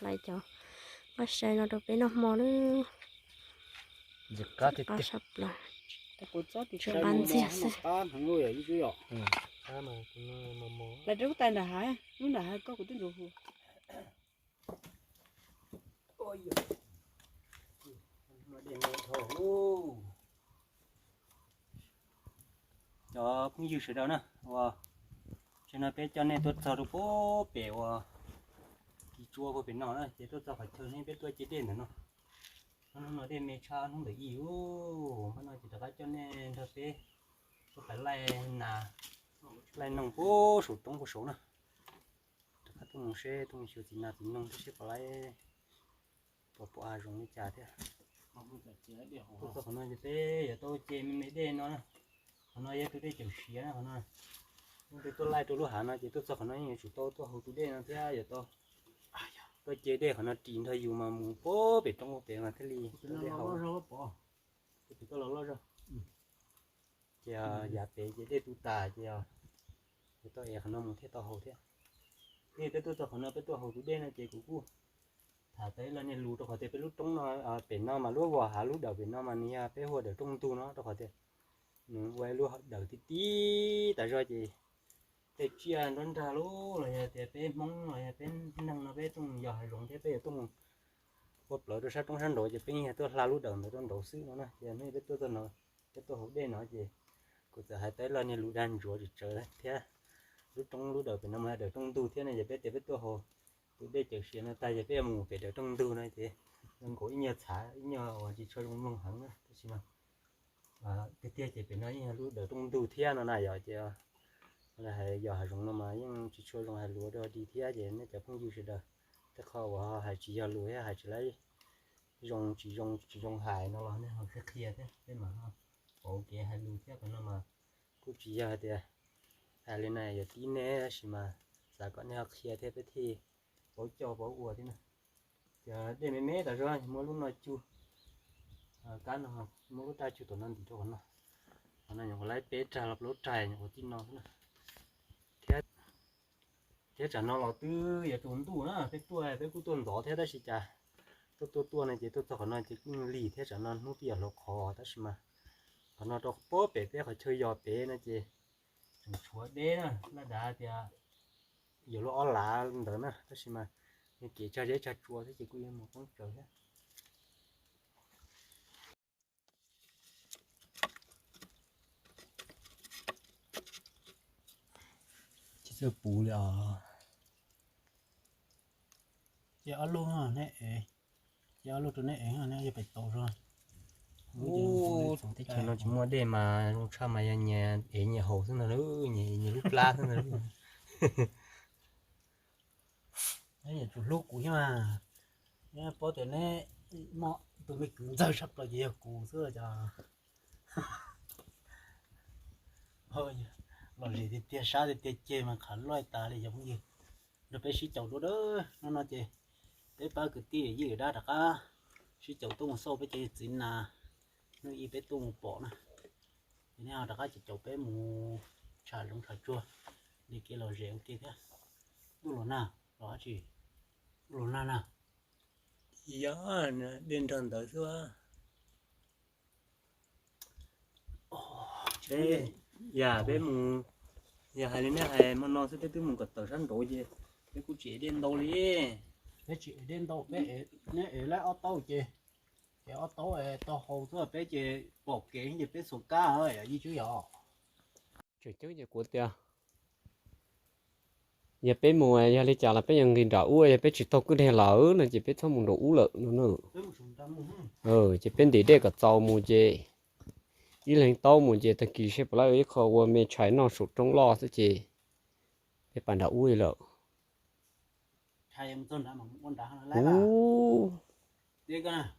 hlais cov nqaij sai no rau peb noj hmo nawb. Qab sab plaws, tsis nqa ntxiag xwb. Lawv rau lub tais nram hav, lub nram hav koj kuv twb nrov hu. Cov phooj ywg sawv daws na, uas tsam no peb coj nej tuaj txog rau puag pem uas kis tsua puag pem no na, ces tuaj txog qhov chaw ne peb tuaj ce dej ntawm no. Hnub no dej me tshaj hnub ntawm ib, hnub no ces rov qab coj nej nrog peb tuaj pais laij nas, laij noog puag saum roob puag saud na. Rov qab tuaj mus seb tuaj mus xyuas txiv nas txiv noog thiab seb puas laij, puas puas hav zoov li cas thiab. Tuaj txog qhov no ces peb yuav tau ce me me dej no na. Qhov no yog tus dej cawm siav na qhov no. Hnub twg tuaj laij rau lub hav no ces tuaj txog qhov no yeej yuav tsum tau tuaj haus tus dej no thiab yuav tau tuaj ce dej qhov no ris nrog yus mas mus puag pem roob puag pem mas thiaj li tau dej haus. Ces yav pem ces dej tu tas ces yuav tau ev qhov no mus thiaj tau haus thiab. Thiab peb tuaj txog qhov no peb tuaj haus tus dej no ces kuv kuj tham tau ib lo niag lus rau qhov tias peb lub roob no, pem no mas lub vos hav lub dawm pem no mas nws yog peb hu ua dawm rooj ntug no rau qhov tias nws ua ib lub dawm tib tib tas zog ces tej tsiaj nruab nrag los los yog tias peb Hmoob los yog peb neeg no peb tuaj mus yos hav zoov thiab peb yuav tuaj mus ua plawv rau sab roob sab nraud ces peb yeej yog tuaj hla lub dawm ntawd rau nraud xwb no na. Ces hnub peb tuaj txog no, peb tuaj haus dej no ces kuv txawm hais tau ib lo niag lus dag ntsuav tsawv tsawv thiab. Lub roob lub dawm pem no mas dawm rooj ntug thiab no ces peb tias peb tuaj haus tus dej cawm siav no tag ces peb yuav mus pem dawm rooj ntug no ces zoo nkaus ib nyuag txhav ib nyuag uas tsis tshua zoo mloog heev na tab sis mas tiag tiag ces pem no yeej yog lub dawm rooj ntug thiab no na yom. Ces hais yos hav zoov no mas yeej tsis tshua zoo hais lus ua dog dig thiab ces nej cov phooj ywg sawv daws tej qho uas hais tsis yog lus thiab hais tsis laib zoo tsis zoo tsis zoo hais no los nej ho qhia qhia thiab peb mam ho pauv kev hais lus thiab. Qhov no mas kuj tsis yog hais tias hais li no yuav tib nej tab sis mas xav kom nej ho qhia thiab peb thiaj paub coj paub ua thiab na. Ces dej me me tas zog muab lub no cug, kab no muab lub raj cug tom no ntim rau qhov no. Qhov no nyuam qhuav laib peb rag los lub rag nyuam qhuav tij no xwb na. Thiab tsam no los twb yuav tsaus ntuj na peb tuaj peb kuj tuaj ntxov thiab tab sis cas tuaj tuaj tuaj no ces tuaj txog qhov no ces kuj lig thiab tsam no hnub twb yuav hlauv qhov tab sis mas qhov no rau puag pem peb qhov chaw yos pem no ces tseem tshuav deb na laj dav tias yuav luaj ob lav ntawd na tab sis mas nws kev tsag zeb tsag tsua thiab ces kuj yuav mus poob tsawv thiab. Tsis txawj puv li os. Ces ob lub, ces ob lub rau neb ev, neb yuav pais tau zog. Ub, teb chaws no tsis muaj dej mas zoo tshaj mas yog nyias ev nyias haus xwb ntag, nyias ev nyias lub plab xwb ntag. Neb yuav tsum hlub kuv thiab mas. Neb paub tias neb muaj tus me kwv ntxawg sab plaws ces yog kuv xwb cas. Los zem tiag tiag, sab tiag tiag ceg mas qhav loj tas li cov phooj ywg. Nrog peb sib caum dua dawb hnub no ces peb pab kwv tij ywj dab rov qab sib caum tuaj mus xauj peb cov txiv nas hnub ib peb tuaj mus pom na. Ces nej ho rov qab caum caum peb mus tsham zoov tsham tsuag li kev lom zem ua ke thiab. Ntuj los nag los dab tsi, ntuj los nag na. Yog dej nrog ntawd xwb. Yam peb mus, yog hais li nej hais hmo no xwb peb twb mus kom tawm sab nraud ces peb kuj tsis ev dej ntau li. Peb tsis ev dej ntau, peb ev, neb ev laib ob taub ces, ces ob taub tau haus xwb peb ces pom kev ces peb xuas kab yom Yij Tswb yom. Tseem ceeb ces kuv tias yog peb mus yog li cas los peb yuav nqis nram ub, yog peb tsis taug kwj deg lawm no ces peb txhob mus nram ub lawm no na. Ces peb ntim dej kom txaus mus ces ib leeg taub mus ces tag kis seb puas laib ua ib qho ua me tshais noj saum roob loj xwb ces peb pais nram ub li lawm.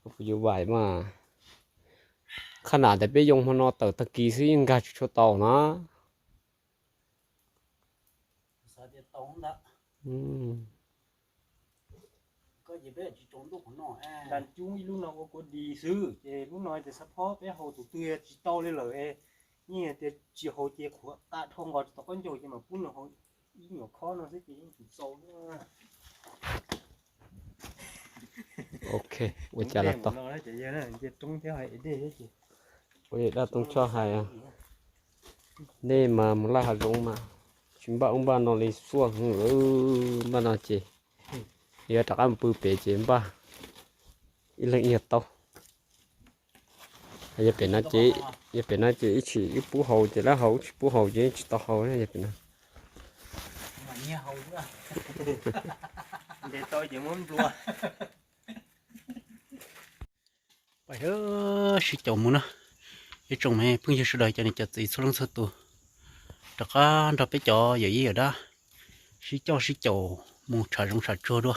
Ub, yuav vais mas, qhab nam tias peb yoo hmo no tawm tag kis xwb yeej nkag tsis tshua tau na. Nram cub ib lub no ua kua dis xwb ces lub no ces xab phob peb haus tus twg tsis tau li lawm. Yeej tias tsis haus ces qhuav qa dhau nqos tsis tau qaub ncaug ces mam pub nws haus ib nyuam khob no xwb ces yeej tsis txaus. Ok, ua cas los tau. Ua li dab Tooj Tshoj hais, nej mas mus laij hav zoov mas tsis npaj ub npaj no li xuaj heev, npaj no ces yuav rov qab mus pw pem ces npaj ib leeg ib yag taub. Yog pem no ces, yog pem no ces ib tsis ib pub haus ces lawv haus, ib tsis pub haus ces tsis tau haus na yog pem no. Pais sib caum mus na, ib tsoom me phooj ywg sawv daws cov niam cov txiv txhua leej txhua tus, rov qab nrog peb cov yawm yij yawm dab sib coj sib caum mus tsham zoov tsham tsuag dua.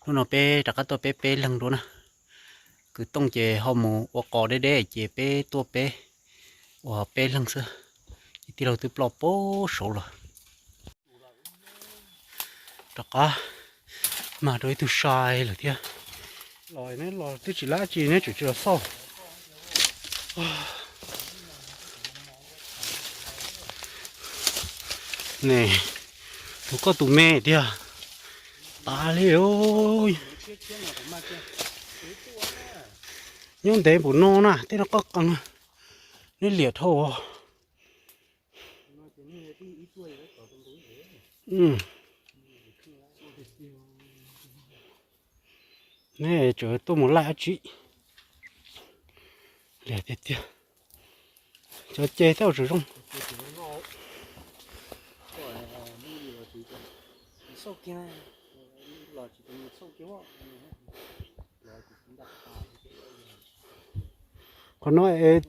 Hnub no peb rov qab tuaj peb peb leeg dua na. Kwv Tooj ces ho mus ua qos deb deb ces peb tuaj peb ua peb leeg xwb. Ces tij laug twb ploj pem saud los. Rov qab mag rau ib tug sai lawm thiab. Los neb los twb tsis lab tsi neb tseem tsis los xauj. Ne, tus koj tus me tiag. Tas li. Nyob ntev npaum no na tej no qoj qees. Neb liam dhau. Neb tseem tuaj mus laij dab tsi? Liam tiag tiag. Cov ce thiab tseem zoo. Qhov no es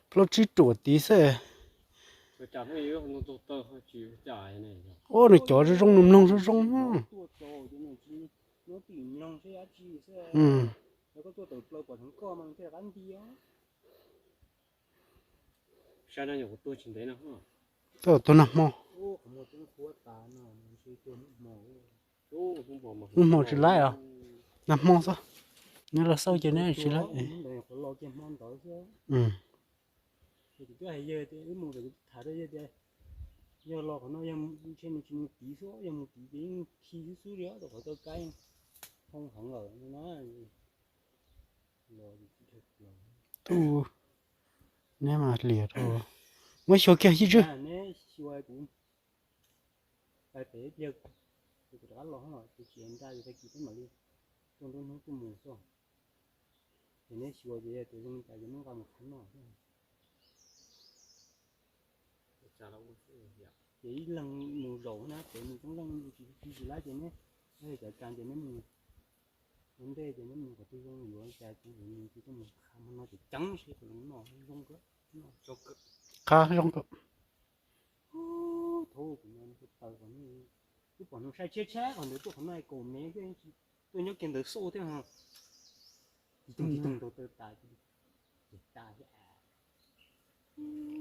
plaub tsib ruam tid xwb. Ua nws cov zoo zoo, nws mloog zoo zoo. Tuaj, tuaj nag hmo. Nag hmo tsis laib os. Nag hmo xwb. Neb los xauj ces neb tsis laib. Yog los qhov no ntshe nws tsis mus tid xwb, yog mus tid ces yeej khi xwb xwb li rau qhov txoj kab hoob heev lawm no na. Tub, neb mas liam rau. Muab xyuas kiag Yij Tswb. Neb xyuas kuv pais pem pliag, kuv rov qab los, kuv tsis nra ces tag kis peb mam li tuaj nruab hnub tuaj mus xwb. Ces neb xyuas ces yog tias zoo li cas ces muab nqa mus qhov noj xwb. Ces ib leeg mus zaum na, pem mus coob leej tsis tsis laib ces neb cov kas ces neb mus ua ntej ces neb mus qhov twg zoo yuav cas kuv yuav mus ces tuaj mus qha hmo no ces ceev seb qhov zoo noj zoo kawg. Qha zoo kawg. Thaum kuv taws qhov no, twb pom nws sai tshiab tshiab qhov ntawd tuaj qhov no kaum mev, tuaj nyob kiag ntawd xauj thiab ho. Tis toog tis toog rau taw tas ces tas thiab.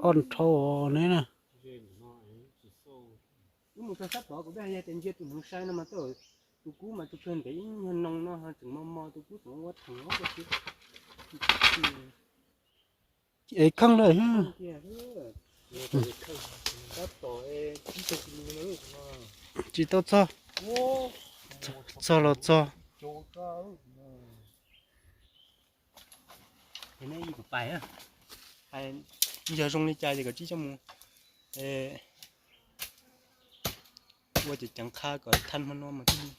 Ob dhau neb na. Wb mus txog sab tod kuv twb hais tias ntsia tus hneev sai no mas twb, tus kub mas tus kawg ntev ib nyuag noo no ho tseem mos mos, tus kub tseem ua theem ob peb xwb. Ev kheej lawm. Tsis tau txog. Txog los txog. Yog zoo li cas ces kom tsib coj mus ua ces ceev qha kom thaj hmo no mas thiaj li.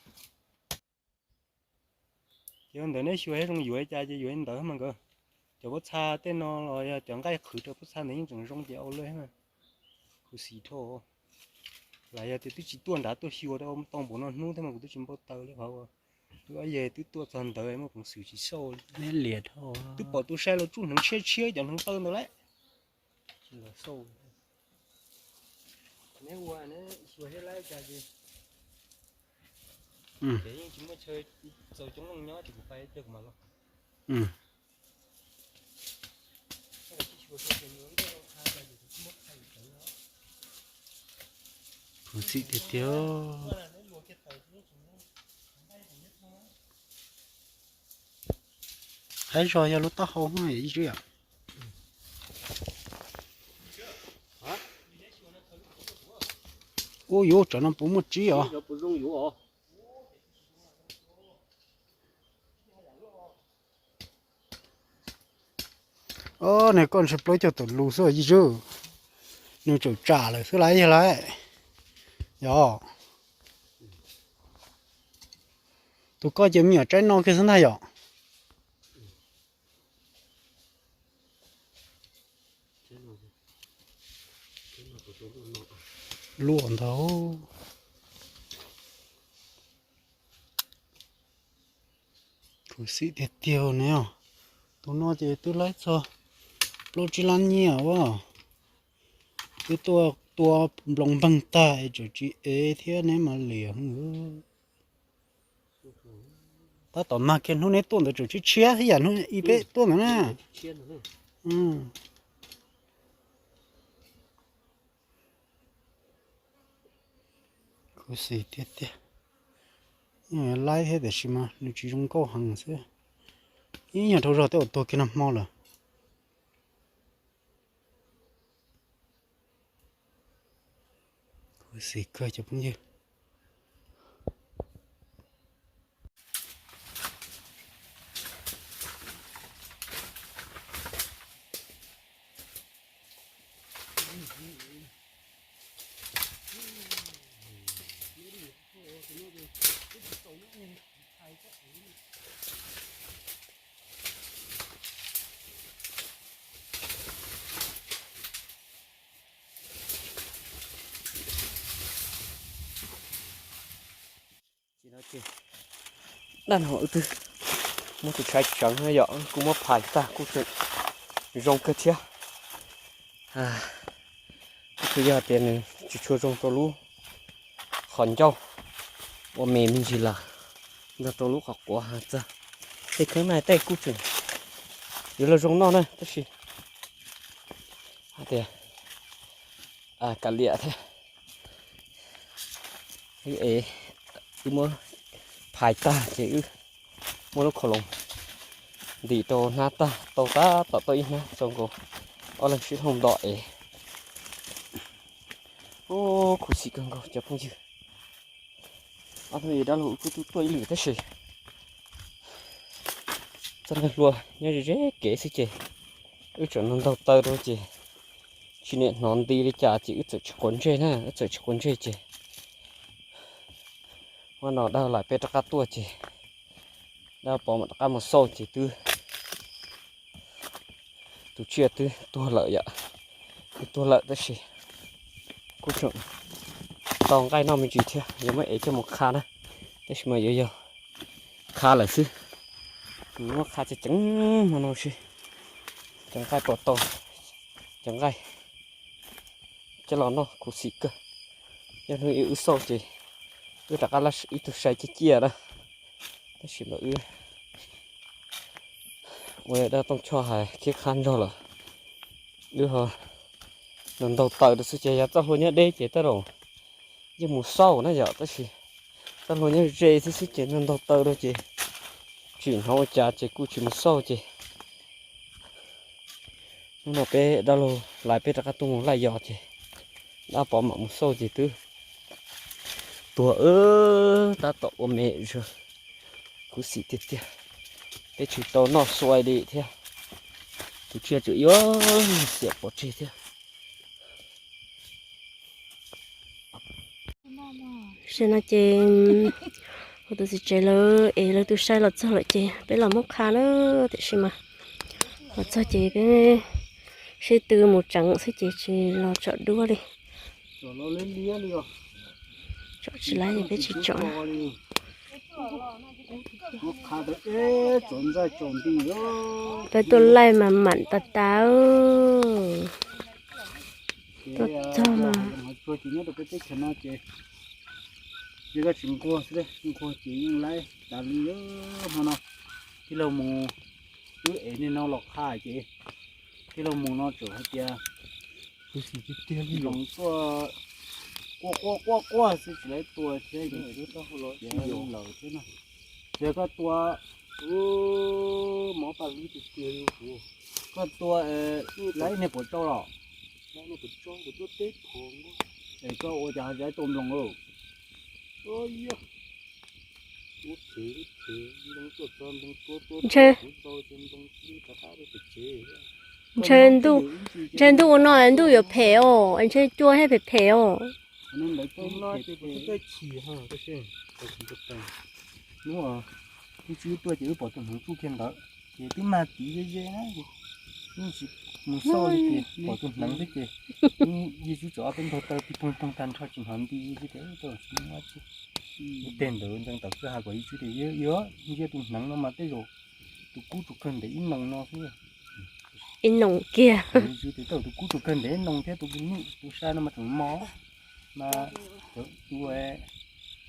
Ces ua ntawd neb xyuas zoo yuav li cas ces yuav li ntawd mas nkawd. Cov pob txha tej no los yog cov nqaij qhwv rau pob txha ntawd yeej tseem zoo ces au lawm mas. Khuv xim dhau. Lam yog tias twb tsis tuaj nrad tuaj xyuas tau npaum no hnub thiab mas kuv twb tsis npau taws li qhov uas tus ob yawg twb tuaj txog ntawd muaj peev xwm tsis xauj li. Neb liam dhau. Twb pom tus sai los tsuj hneev tshiab tshiab cov hneev taw ntawd lawm. Tsis los xauj. Neb ua neb xyuas thiab laib cas ces ces yeej tsis muaj chaw txaus coob leej nyob ces kuv pais cia kuv mam los. Khuv xim tiag tiag. Haib zog yog lub taub hau ib tswb yom. Ub, yuav tsam no puas muaj tsib os. Nws koj ntshe plaub caug tawm lus xwb yij zub. Nws tseem tsam lawm xwb lawm yog lawm. Yog. Tus koj ces me nyuam tsaib no kiag xwb ntag yom. Luaj ntag. Khuv xim tiag tiag ne. Tus no ces twb laib txog plaub tsib lab nyiaj as. Twb tuaj tua nploos npeeg tag es tseem tsis ev thiab neb mas liam. Tab tom mag kiag hnub neb tuaj ntawd tseem tshiab tshiab thiab yam hnub ib peb tuaj ntawd na. Khuv xim tiag tiag. Laib thiab tiam sis mas nws tsis zoo nkauj heev xwb. Ib nyuag dhau zog tej uas tuag kiag nag hmo lawm. Khuv xim kawg cov phooj ywg. Dab no wb twb muab tus tshaiv tseev yom, kuj muab phais tag kuj tseem zoo kawg thiab. Kuj yog tias nws tsis tshua zoo rau lub qhov ncauj ua me me ntsis lawm, nrog rau lub qhov quav txog tej kheeb na tej kuj tseem yuav luag zoo noj na tab sis hais tias kav liam thiab. Wb es wb muab phais tag ces wb muab lub khau loos ntim rau hnab tag tau tab tom tau ib hnab txaus nkaus ob leeg sib hlub nto es. Khuv xim kawg nkaus cov phooj ywg. Ob hnub ib dab laug wb kuj tuaj ib lwm tab sis txoj neeg hlua nyob ze ze kev xwb ces wb tseem ntaug taw rau ces tsis niam hnov nti li cas ces wb txawm tsis quav ntsej na, wb txawm tsis quav ntsej ces ua no dab laug peb rov qab tuaj ces dab laug pov mam rov qab mus xauj ces twb tus tsiaj twb tuag lawm yom. Twb tuag lawm tab sis kuj tseem tau nqaij noj me ntsis thiab, yuav muab ev coj mus qha na, tab sis mas yuav yog qha lawm xwb. Muab qha ceev ceev hmo no seb cov nqaij puas tau cov nqaij coj los noj khuv xim kawg. Yog hnub ib wb xauj ces wb rov qab ib tug sai ciaj ciaj na, tab sis mas wb ua dab Tooj Choj hais khiab qhab nrog lawm, wb ho ntaug taws rau xwb ces yog txoj hlua nyob deb ces tej zaum yeej mus xauj na yom, tab sis txoj hlua nyob ze xwb xwb ces ntaug taws rau ces tsim hnov ua cas ces kuj tsis mus xauj ces hnub no peb dab laug lais peb rov qab tuaj mus laij yos ces dab pov mam mus xauj ces twb tuag tab tom ua me zog, khuv xim tiag tiag. Peb tsis tau noj xuav li thiab, tus tsiaj tseem yuav xiam pov tseg thiab. Tam no ces kuv tus txiv tsev lawv es lawv tus sai los txog lawm ces peb los muab qha na, tiam sis mas los txog ces peb sib tw mus tseev xwb ces tsis los tsom duab li. Tsom tsis laib ces peb tsis tsom. Peb tuaj laij mas mam tas tas. Tuaj txog mas teb chaws no ces yog koj tsis nquag xwb, nquag ces yeej laib tas li. Hmo no tij laug mus, wb ev niag no los qha ces tij laug mus no tseem hais tias nploos tuaj quaj quaj quaj quaj xwb tsis laib tua thiab, lawm thiab na. Yog koj tua, koj tua laib niag puas tsau los? Es koj ua cas laib tua nploos? Ntshe, ntshe, ntshe, ntshe, ntshe, ntshe, ntshe, ntshe, ntshe, ntshe, ntshe, ntshe, ntshe, Ntshe ntuj, ntshe ntuj ua no ntuj yuav phem os, ntshe cua thiab phem phem os. Hnub wb tuaj ces wb pom tus hneev tsuj kiag ntawd, ces twb mag tid ze ze na, wb tsis mus xauj li ces pom tus hneev xwb ces wb yig wb tsom ob peb nkaug taw pig poog poog tag nrho tsis hnov nti li ces tsis muaj tsi. Ib teg ntawd ntxeev tawm kwj ha kom ib tswb tias yuav ntsia tus hneev no mas tej zaum tus kub tsuas kawg ntev ib noo no xwb. Ib noo kiag. Ib tswb tias tej zaum tus kub tsuas kawg ntev ib noo thiab tus nws tus sai no mas tseem mos mas tus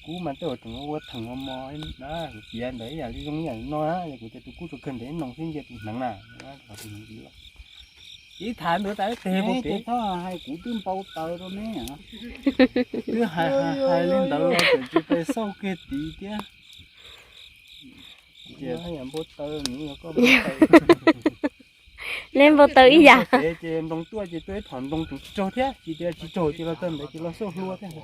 kub mas tej zaum tseem ua theem mos mos na, kuv piav ntawd ib yam li zoo ib yam li no na, yog kuv tias tus kub tsuas kawg ntev ib noo xwb ntsia tus hneev na, tus hneev ntxiv los ib tham ntawd tas teg pem. Hais kuv twb npau taws rau neb, twb hais hais li ntawd los tseem tsis pes xauj kiag tid thiab. Ces npau taws, neb npau taws ib yam. Ces nploos tuaj ces tuaj ib phom nploos tseem tsis raug thiab, tsis tias tsis raug ces los txog ntawd ces los xauj hlua thiab.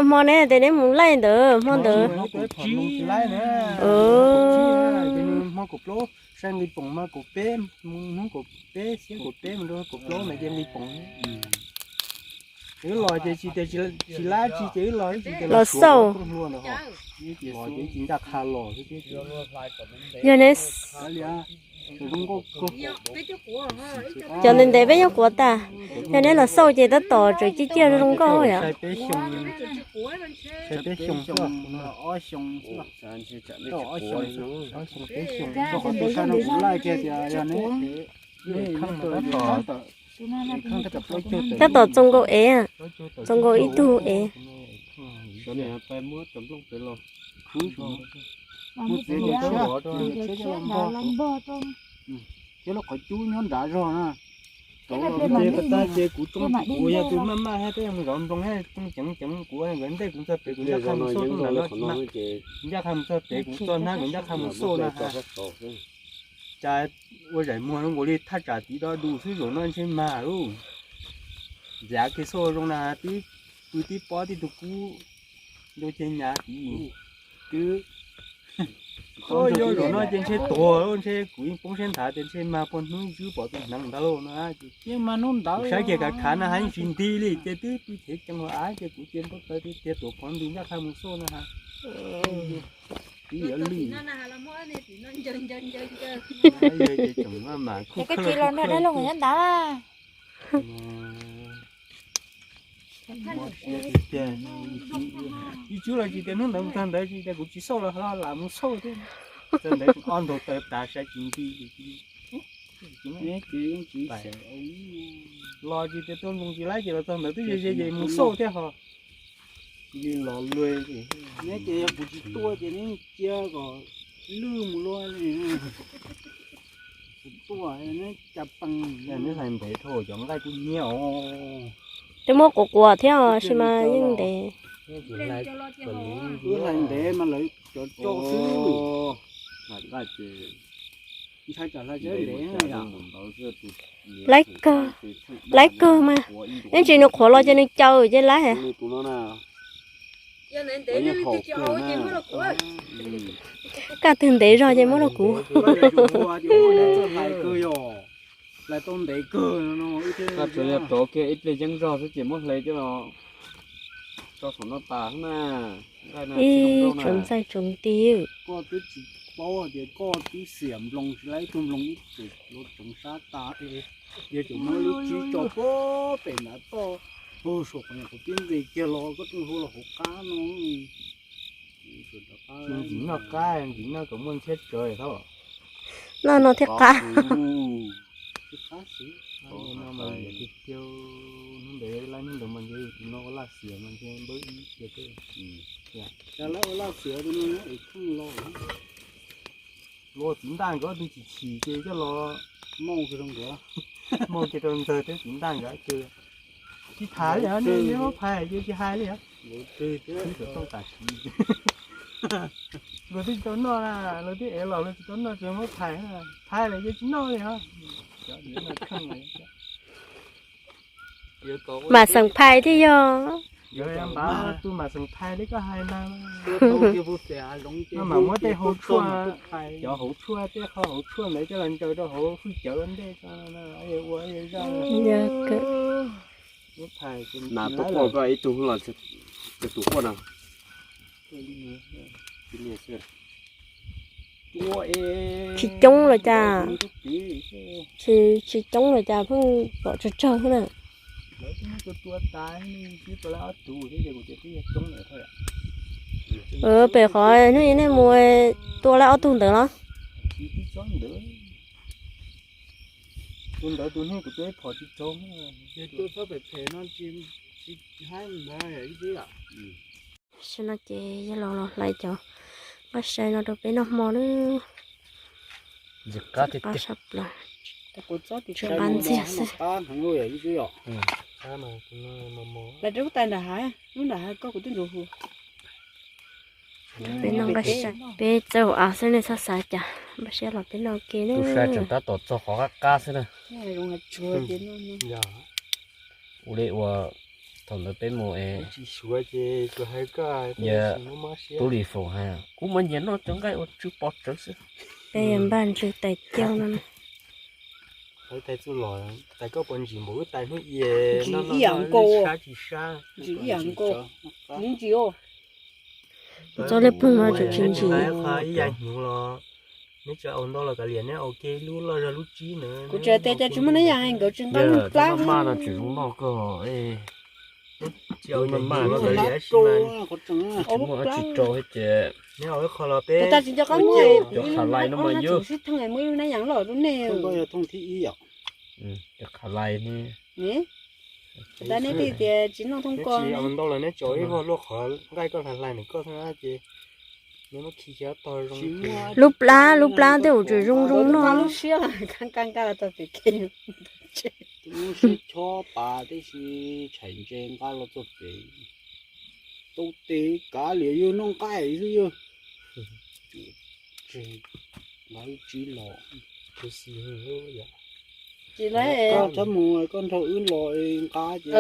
Hmo neb tias neb mus laij ntawd hmo ntawd. Hmo kaum plaub, sai nqi poom mas kaum peb, hnub kaum peb xiab kaum peb mus rau kaum plaub ntawd ces nqi poom. Wb los ces tsis tias tsis lab tsi ces wb los tsis tias los xauj hlua ntawd ho. Los ces tsis ncaj qha los xwb thiab. Yog neb cov ntev ntev peb nyob kuav tas, yog neb los xauj ces tab tom tseem ciaj ciaj zoo nkauj yom. Sai peb xyoo, sai peb xyoo xwb, ob xyoo xwb, ob xyoo peb xyoo. Rau qhov tus sab no kuv laij kiag tias yog neb Tab tom txoo nkaus ev, txoo nkaus ib tug ev. Thiab lub qhov cub nyob nrad zog na. Rau los ces kuv tau, kuv yog tus maj maj thiab peb yog mus zov nploos thiab txooj ceev ceev, kuv nkawd ntej kuv txog pem kuv ncaj qha mus xauj rooj nram no tsis maj, kuv ncaj qha mus txog pem kuv txog hnab kuv ncaj qha mus xauj na ha. Cas ua zaim muag zoo nkaus li thaj tsam tiv do dus xwb, zaum no ntshe mag lub. Ntxiav kiag xauj zoo na, tib pw tib pob tib tug kub nrau ceg nyav tiv twb. Yog zaum no ces ntshe tuag, ntshe kuv yeej poob siab nthav tias ntshe mag pog hnub ib tswb pom tus hneev ntawd lauj no. Kuv saib kiag kav khav na ha yeej tsis nti li ces twb pw chev ceev hauv av ces kuv cia npau taws tiag tiag tuam phov nti ncaj qha mus xauj na ha. Twb yuav lwj. Ces koj tsis los nrog dab laug nyob ntawd. Ib tswb los tsis tias hnub ntawd mus txog ntawd tsis tias kuv tsis xauj los ho lam mus xauj thiab. Txog ntawd ob ntaug taw tas saib tsis nti. Los tsis tias tuaj nploos tsis laib ces los txog ntawd twb ze ze ces mus xauj thiab ho. Li los luag. Neb ces yog kuv tsis tuaj ces neb cia kom lwj mus luaj li. Kuv tuaj neb cas pees. Neb hlais ntev dhau cov nqaij kub hnyiab os. Twb muab quav quav thiab os, sis mas yeej ntev. Wb hlais ntev mas lawv cov coj xwb. Ntshai tsam hlais tsis ntev yom. Laib kawg, laib kawg mas. Ib ntsis nws qhuav los ces nws caw ces laib. Kaj twg ntev zog ces muab rau kuv. Hlais tau ntev kawg no. Koj tsuas yog rov kiag ib pliag yeeb zog xwb ces muab hle coj los tso saum no tas xwb na. Ib tsoom ntxaij tsoom nti. Koj twb tsis paub hais tias koj twb xiam nploos tsis laib ib tug nploos ib txwm los tsoov sab tas es yog tseem muab lub tsib tso puag pem ntav toj, hu suam qhov nyuam qhuav pib nqis kiag los koj rooj hlua los hauv qab no. Ntxim noj qab, ntxim noj kom muaj ntshiab tsawv thiab. Noj no thiaj qab. Hnub ntawd lab hnub ntawd mas ntshe tus no ua laj xiam mas ntshe npawb ib cia. Lab ua laj xiam tus no es kheej los. Los txiv ntaj nkawd ob tug chim chim ces coj los. Maum kiag rau nkawd, maum kiag rau ntxawg thiab txiv ntaj nkawd ces tsis tham li os, neb muab phais ces tsis hais li os. Tau tam sim luag twb tsis tau noj na, luag twb ev los luag tsis tau noj tsuas muab phais, phais lawm ces tsis noj li os. Mam xeem phais thiaj yog. Yog npam tus mas xeem thais li koj hais ntag. Mas muab tej hauv tshuaj, cov hauv tshuaj, tej qho hauv tshuaj ntawd coj los ntsaws rau hauv hwj cawv ua ntej ko, ua zaj. Nas tuaj quaj koj ib tug los, tus quaj no. Tsis coob los cas, tsis, tsis coob los cas pheej pom tsawg tsawg xwb na. Pem qhov hnub ib nej mus tua lawm ob tug ntawd los? Tus ntawd tus hnub kuv tua ib phom tsis raug. Tam sim no ces yog los los hlais cov nqaij sai no rau peb noj hmo na. Qab sab plaws, tsis qab ntxiag xwb. Lawv rub tais nram hav, lub nram hav koj kuv twb ntsuas hu. Peb noj nqaij sai, peb txawj ua av xwb nej txhob xav cas, npaj siab los peb noj ua ke na. Tus sai tseem tab tom txog qhov qab qab xwb na. Ua li uas thaum ntawd peb mus es, tub Lis Foom hais kuv mas nyiam noj cov nqaij uas tsw pov tsawv xwb. Peb npaj ntsw tais caug no. Tais txuj los, tais koj puas ntsim npaum wb tais hnub i, ntsim ib yam nkaus, sab tsis sab, ntsim ib yam nkaus, ntsim. Txoj liab ploog no tseem tsis ntsim. Ib yam hnyuv los, neb tsis ua ntau los kav liam, neb ua ke lub loj zog lub tsib na. Kuv tseem tias cas tsis muaj neb yam nkawd tsis nqa lub plab no tsis zoo noj kawg. Tsis ua maj maj no kav liam, tsis muaj dab tsi rau thiab ces. Neb ua ib qho los peb, cov qhav lais no mas yog sib theej muaj ib lub neb yam loj rau nej. Koj yog thooj thib ib yom. Cov qhav lais ne. Tab neb twb tias tsis noj thooj koj, tsis ua ntau los neb tso ib vog luaj qhov nqaij koj hlais hlais ntawm koj xwb ces neb muab khi xyaw tog zoo. Lub plab, lub plab tej zaum tseem zoo zoo noj. Lub siab nqa nqa los tau pem kev. Lub siab chob pas tib si, tshais ntses nqa los txog pem. Tau tes kav liam yog noj nqaij xwb yog. Nqa lub tsib los. Tsis lawv, koj txhob mus, koj nrog wb los nqa ces,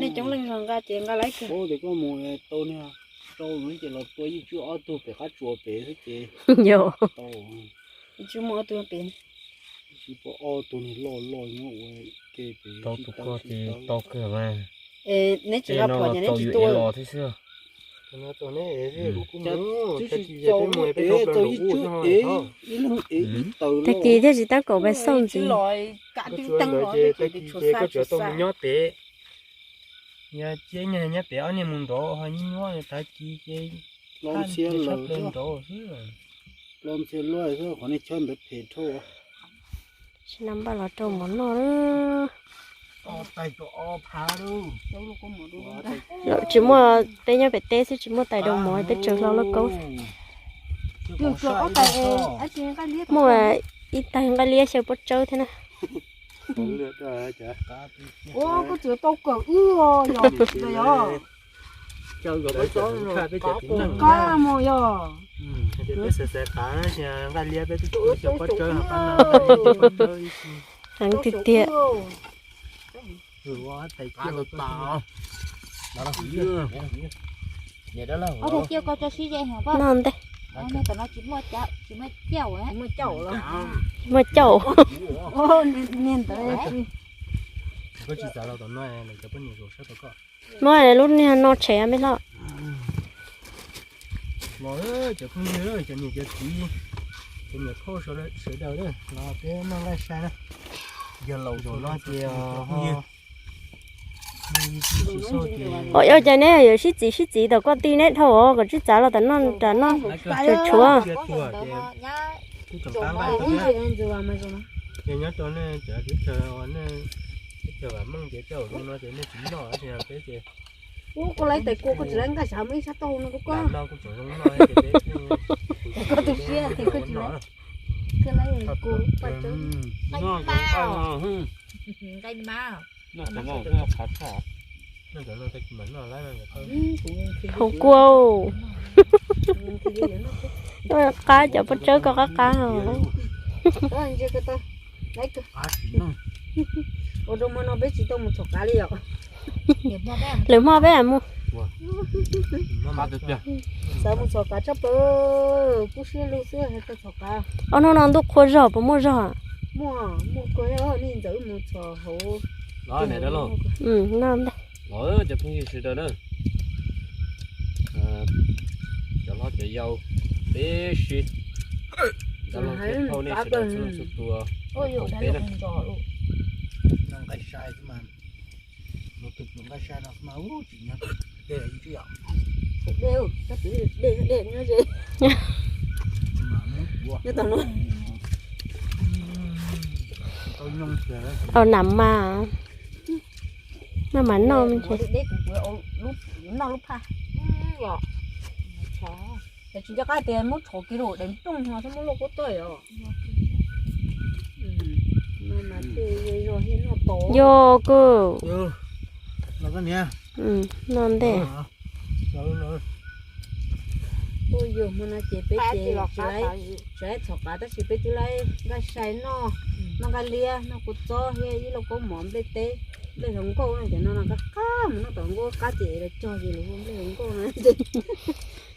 nej coob leej zog nqa ces nqa lawv kawg. Paub tias koj mus tau niag rau ces los tua yeej tswj ob tug pem qab tsuas pem xwb ces. Yog. Tau. Yeej tswj muaj ob tug pem. Tsis pom ob tug niag loj loj nyob ua ke pem. Tau tus koj ces tau kawg mas. Neb tseem los pom no ces neb tsis tua los thiab xwb. Tag kis thiaj tsis tab kaum pes xauj ntxiv. Tag kis ces koj tsuas tau mus nyob pem. Yog cia nyob pem ob niag mus nrov ho nyuab tag kis ces los ntxhias lawm xwb. Los ntxhias lawm xwb, qhov niag chob ntawd phem dhau. Tsis na npaj los rau mov noj. Tsis muaj, peb nyob pem teb xwb tsis muaj tais rau mov, peb tseem hlau lauj kaub. Muaj ib tais nqaij liab xyaw pob tsawb thiab na. Koj txiv tau kawm wb os, yog. Qab mus yog. Heev tiag tiag. Ob tug ciaj koj tso sib ze heev pab. Noj ntej. Tam no tsis muaj caum, tsis muaj caum los. Muaj caum. Niag ntawd. Muab lub niag no tshem me hlob. Los cov phooj ywg, cov niam cov txiv, cov niam phauj sawv daws los peb noj nqaij sai na. Yog laus zaum no ces ho. Ua cas neb yuav sib txiv sib txiv tom koj tij neb dhau kom tsib txav los tom no, tom no tshuav tshuav. Yog nyob rau nej cov teb chaws, teb chaws vam meej ces tej zaum no ces nej tsis noj, peb ces. Ub, koj laiv tais kua koj tsis laiv nqaij sav muaj ib sab tauj no koj. Koj tus siab koj tsis laiv. Koj laiv kua paj tsawb. Nqaij mab. Hau kua. Qab cov pob tsawb koj qab qab. Ua rau hmo no peb tsis tau mus txhom qav li yom. Lwm hmo peb mus. Xav mus txhom qav tshaj plaws, kub siab lug xwb hais txog txhom qav. Ob hnub no ntuj qhua zog puas muaj zog? Muaj, muaj kawg, nej ntxawm wb mus txhom hauv. Cov phooj ywg sawv daws na, cov hlob cov yau, peb sib, cov laus thiab phauj nej sawv daws txhua leej txhua tus, peb na. Au nam mas, noj mas noj me ntsis. Noj lub phaj. Ces tsis nco qab tias muab tshov kiag rau daim nplooj no thiab muab luaj kub tuaj os. Yog kawg. Noj ntej. Ua yog hmo no ces peb ces tsis laib txhom qav tab sis peb twb laib nqaij sai noj, noj nqaij liab, noj kua txob thiab ib lauj kaub mov nplej teb, nplej hluas nkauj no ces no no qab qab mus noj tom nkauj qab ces los cog ces los hu nplej hluas nkauj no ces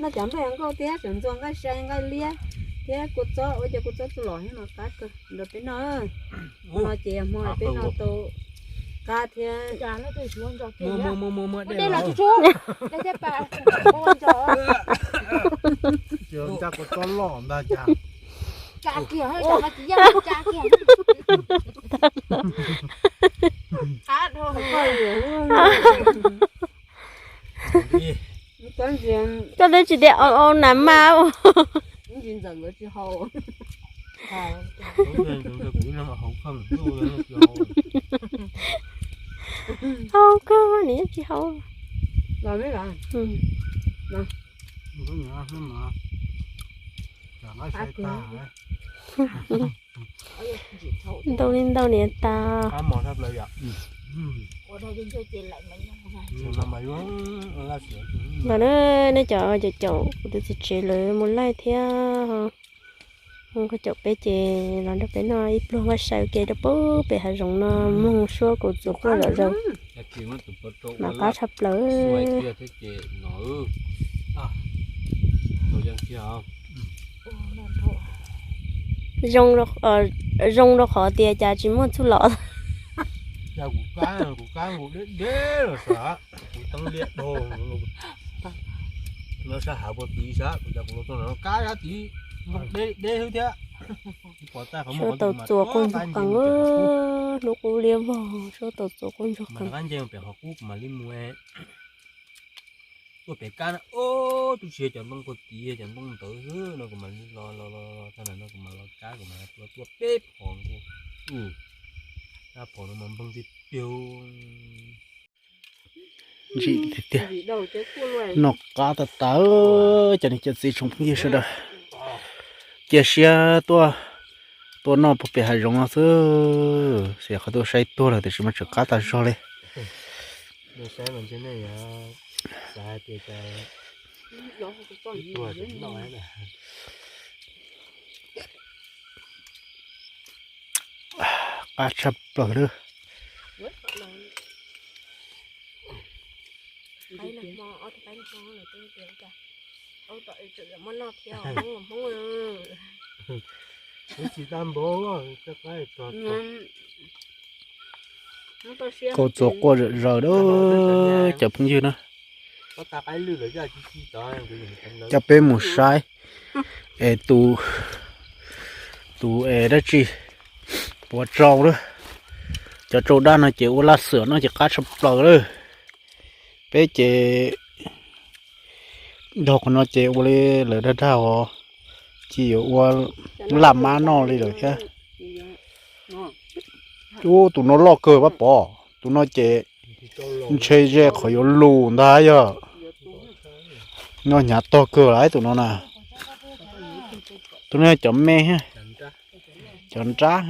noj cov nplej hluas nkauj thiab cov ntxuag nqaij sai nqaij liab thiab kua txob, ua cov kua txob txuj lom thiab no qab kawg nrog peb noj. Hmo no ces yog hmo peb noj tau qab thiab. Dej los tsuj tsuj, dej thiab pas ua nco. Nca kua txob loj ntag cas. Tsa kiag, tsa kiag. Qab dhau. Koj twb tsis tias au au nas mas. Au kawg nws tsis hau. Ntau li ntau niam tas. Mas na, nej cov caum caum kuv tus txiv tsev lawv mus laij thiab, mus koj caum peb ces los nrog peb noj ib pluag nqaij sai ua ke rau pem hav zoov no, mloog suab kaus txuas quaj zom zaws, mas qab tshaj plaws. Zoo rau qhov tias cas tsis muaj txuj lom. Kuv kab, kuv kab nkaus deb deb los sav, kuv teeb liaj dhau no sab hav puag tid sab, kuv cas kuv los txog no kab sab tid deb deb xwb thiab. Suab tau txuas quaj ntsuag qees, hnub qub liab vog suab tau txuas quaj ntsuag qees. Qab nce pem qhov qub kuv mam li mus. Tuaj pem kab na, ub, twb tsis yog cov ntoo puag tid, cov ntoo ntawd xwb no kuv mam li los los los txog ntawm no kuv mam los kab, kuv mam tua tua peb phom nkaus. Kab phom no mas npeeg tiag tiag. Ntsim tiag tiag. Noj qab tas tas, cov niam cov txiv tsoom phooj ywg sawv daws. Cia siab tuaj, tuaj noj puag pem hav zoov no xwb, xyov qhov tuaj saib tuag lawm tiam sis mas tseem qab tas zog li. Qab tshaj plaws lawm. Kaus txuas quaj zom zaws lawm cov phooj ywg na. Coj peb mus saib es tus, tus es dab tsi puas tsau lawm. Cov tsau dab no ces ua laj xwm no ces qab tshaj plaws lawm. Peb ces dhau qhov no ces ua li lawv dag dag os, cia yuav ua laj mab noj li lawm thiab. Ub, tus no loj kawg Paj Pov, tus no ces ntshe ze qhov yuav lus ntag yog. No hnyav tog kawg lawm tus no na. Tus no cov me, cov nrab.